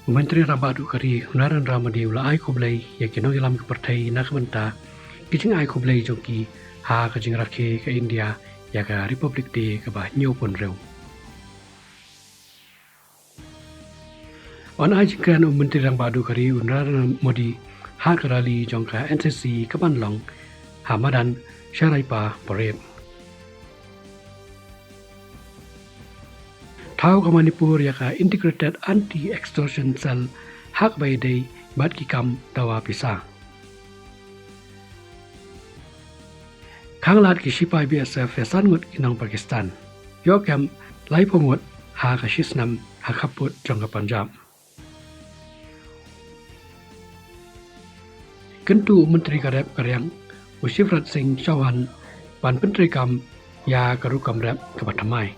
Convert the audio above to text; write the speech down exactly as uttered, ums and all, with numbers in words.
U Myntri Rangbah Duh ka ri u Narendra Modi u la ai khublei ïa ki nongïalam ka pyrthei na ka bynta ki jingai khublei jong ki ha ka jingrakhe ka India ïa ka Republic Day kaba hynñiewphew hynriew. Yn ai jingkren u Myntri Rangbah Duh ka ri u Narendra Modi ha ka rally jong ka N C C ka ban long ha madan Saraikpa Parade. Thaw ka Manipur ïa ka Integrated Anti-Extortion Cell ha kaba ïadei bad ki kam dawa pisa. Khanglad ki shipai B S F ïa san ngut ki nong Pakistan. Ïoh kem laiphew ngut ha ka shisnem ha khappud jong ka Punjab. Kyntu u Myntri ka rep ka riang u Shivraj Singh Chouhan ban pyntreikam ïa ka rukom rep kaba thymmai.